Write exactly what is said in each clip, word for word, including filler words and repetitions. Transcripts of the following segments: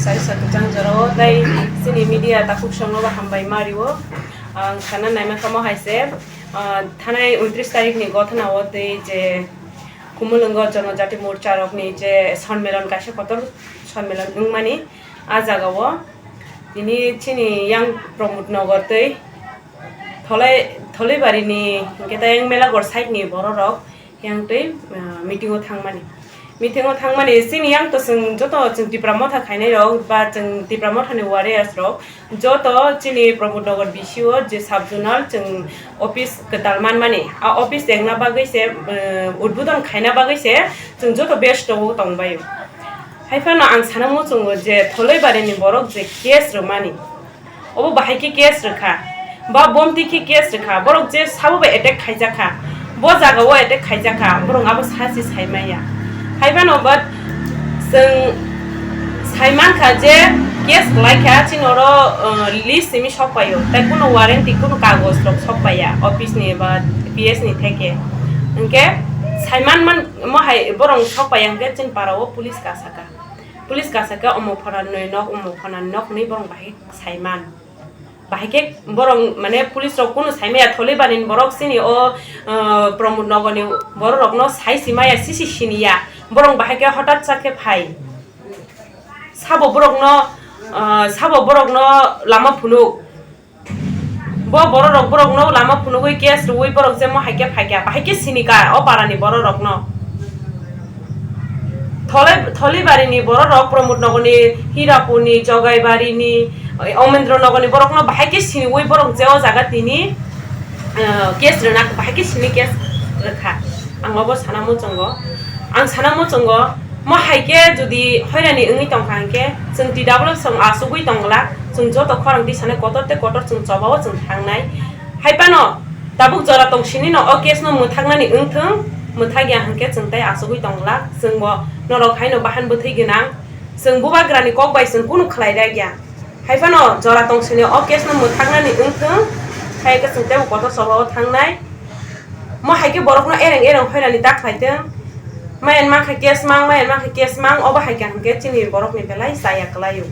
Kaisa kwchang jorao tei chini media takhuk songno bo hambai ma rio. Ang sana naima kamo hai se, ah, thanai untris tarikh ni gothana o tei je Khumulwngo Jonojati Morcha rokni je sonmelon, kaisa kotor sonmelon wngmani, a jagao tini chini yang Pramod Nagar tei Tholai-, Tholaibari ni hwnkhe tei Melaghor side ni borok rok yang tei, ah, meeting o thangmani. Meeting o thangmani chini yang to chwng joto chwng Tipra Motha khainai rok ba chwng Tipra Motha ni warriors rok joto chini Pramod Nagar B C O je sub zonal chwng office kwtal manmani. A office tengna bagwi se, ah, udbodon khaina bagwi se chwng joto besto o tongbaio. Haiphano ang sana muchungo je Tholaibari ni borok je case rwmani, obo bahai khe case rwkha, ba bomti khe case rwkha, borok je sabo bai attack khaijakha, bo jagao attack khaijakha, borok abo sachi saimaya. Haiphano but chwng saimankha je case kwlaikha, chini oro, uh, list simi sokpaio, tei kunu warranty, kunu kagoj rok sokpaiya office ni ba P S ni theke. Hwnkhe saiman man mo hai borok sokpaiya hwnkhe chini para o police kasaka. Police kasaka omo phana noi nok, omo phana nok hwnwi borok bahai saiman. Bahai khe borok, mane, police rok kunu saimaya, Tholaibari ni borok chini o, uh, Pramod Nagar ni borok rokno sai simaya, sisi siniya. Borok bahai khe hotat sa khe phai. Sabo borokno, uh, sabo borokno lama phunuk. Bo borok rok borokno lama phunugwi case rwui borok je mo hai khe phai kha, bahai khe sini ka o para ni borok rokno. Tholai-, Tholaibari ni borok rok, Pramod Nagar ni, Hirapur ni, Jogaibari ni, Omendro Nagar ni borok no bahai khe siniwi borok je o jaga tini, eh, case rwna bahai khe sini case rwkha. Ang obo sana muchungo, ang sana muchungo, mo hai khe jodi hoirani wngwi tongkha hwnkhe chwng T W F chwng achugwi tongla, chwng joto khorang tisani kotor tei kotor chwng chobao chwng thangnai. Hai phano tabuk jora tong sini no o case no mwthaknani wngthwng, mwthakya hwnkhe chwng tei achugwi tongla, chwngbo norok haino bahan bwthwi gwnang, chwng bubagrani kok bai chwng kunu khlai rwkya. Hai phano jora tong sini o case no mwthaknani wngthwng, hai khe chwng teibo kotor chobao thangnai. Mo hai khe borokno ereng ereng hoirani ta khlai thwng. Mayan mankha case mang, mayan mankha case mang, obo hai khe hwnkhe chini borokni belai chaya kwlaio.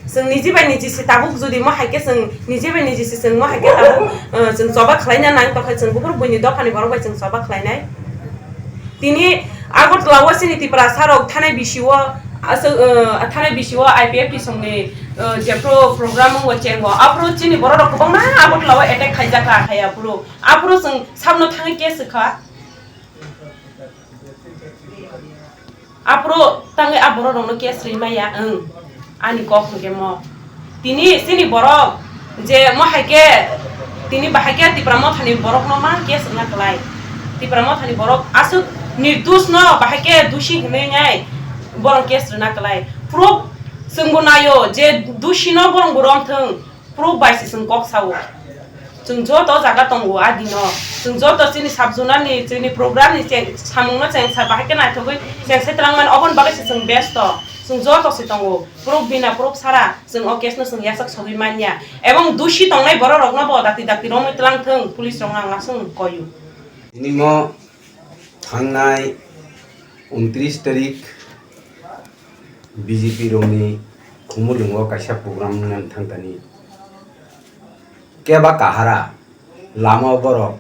Chwng niji bai niji se tabuk jodi mo hai khe chwng niji bai niji se chwng mo hai khe tabuk, eh, chwng choba khlaina nang tokhe chwng buphuru buini dophani borok bai chwng choba khlainai. Tini Agartala o chini Tiprasa rok thanai B C O, aswk, eh, thanai B C O I P F T songni, eh, jephru program wngo chengo, aphuru chini borok rok kwbangma Agartala o attack khaijakha, hai aphuru, aphuru chwng sabno thangwi case kha. Aphuru tangwi a borok rokno case rwi maya, wng, ani kok hwnkhe mo. Tini chini borok je mo hai khe, tini bahai khe Tipra Mothani borokno ma case wngna kwlai. Tipra Mothani borok aswk nirdosh no bahai khe dushi hwnwi nai borok case rwna kwlai. Proof chwngbo naio je dushi no borok bo romthwng. Proof bai se chwng kok sao. Chwng joto jaga tongo a dino. Chwng joto chini sub zonal ni, chini program ni cheng-, samung no chengsa bahai khe naithogwi chengsa twlang mani, oboni bagwi se chwng besto. Chwng joto se tongo. Proof bina proof sara chwng o case no chwng yasak sogwi manya. Ebong dushi tongnai borok rok no bo dakti dakti romwi twlang thwng, police rok no ang aswk koyo. Nini mo thangnai untris tarik B J P rokni Khumulwngo kaisa program wngna thangtani. Keba kahara lama borok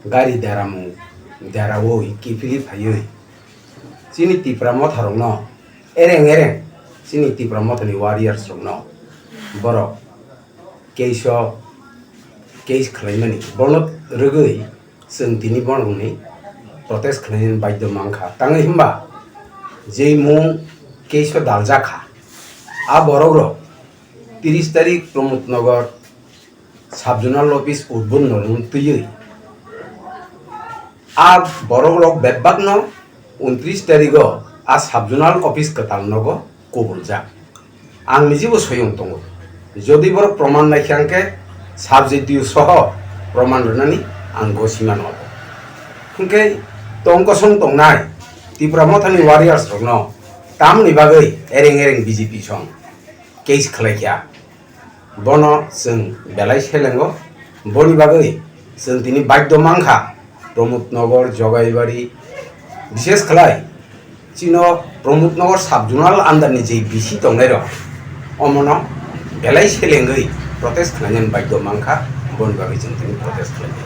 gari deramung deraui kiphilwi phaiwi chini Tipra Motha rokno ereng ereng chini Tipra Mothani warriors rokno borok case o case khlaimani bono rwgwi chwng tini bono hwnwi protest khlainani baidhyo mankha. Tangwi hwnba jei mung case o daljak kha, a borok rok tris tarik Pramod Nagar sub zonal office udbodon no twiwi a borok rok bebak no untris tarigo a sub zonal office kwtal nogo kubuljak. Ang nijibo soyung tongo. Jodi borok proman naikha hwnkhe subjective soho proman rwnani ang gosima nogo. Hwnkhe tong kosong tongnai Tipra Mothani warriors rokno tamni bagwi ereng ereng B J P song case khlaikha. Bono chwng belai selengo. Boni bagwi chwng tini baidhyo mankha Pramod Nagar, Jogaibari, bishesh khlai Chino Pramod Nagar sub zonal under ni je B C tongnai rok, omono belai selengwi protest khlainani baidhyo mankha, boni bagwi chwng tini protest khlainai.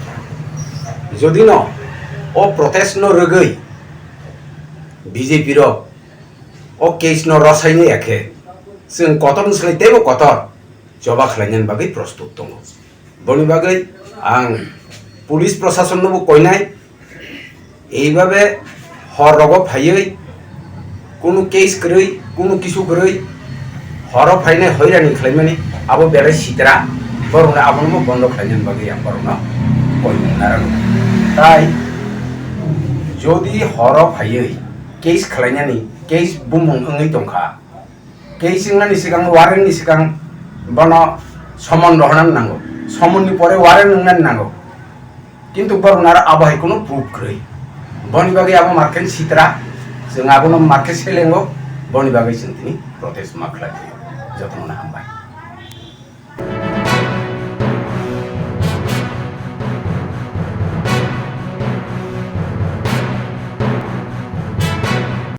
Jodi no o protest no rwgwi B J P rok o case no rwsainai ya khe, chwng kotor ni swlai teibo kotor choba khlainani bagwi prostut tongo. Boni bagwi ang police proshasonnobo koinai, eibabe hor rogo phaiwi kunu case kwrwi, kunu kisu kwrwi horo phainai hoirani khlaimani abo belai sitra, borokno abono bondo khlainani bagwi ang borokno koinai narwkgo. Tai jodi horo phaiwi case khlainani, case bumung wngwi tongkha, case wngnani swkang, warrant ni swkang bono summon rohornani nango, summon ni pore warrant wngnani nango, kintu borokno aro abo hai kunu proof kwrwi, boni bagwi abo markhe sitra, chwng abono markhe selengo, boni bagwi chwng tini protest ma khlai. Jotono hambai.